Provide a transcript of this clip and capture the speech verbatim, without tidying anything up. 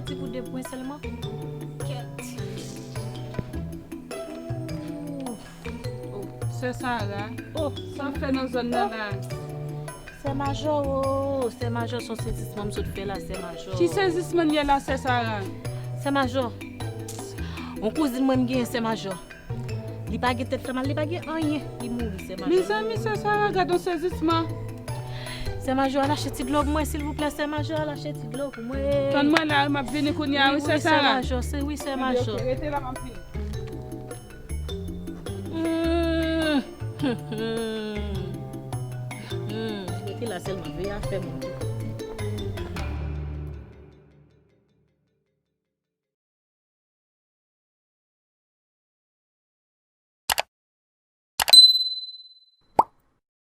Ti pou de pwen sèlman. Kèt. Sè Sara, oh, sa w ap fè nan zòn nan la? Sè Majò, oh, Sè Majò, se yon sezisman m sot fè la, Sè Majò. Ki sezisman l ye la, Sè Sara? Sè Majò, yon kouzin mwen m genyen, Sè Majò. Li pa gen tèt fè mal, li pa gen anyen, li mouri, Sè Majò. Mezanmi, Sè Sara, gad yon sezisman. Sè Majò, al achte ti dlo pou mwen, silvouplè, Sè Majò, al achte ti dlo pou mwen. Tann mwen la, wi, m ap vini kounye a, wi, Sè Sara. Majò, se wi, Sè Majò. Ok, rete la, m ap vini. Hmm. Hmm. Rete la sèlman, veye afè mwen.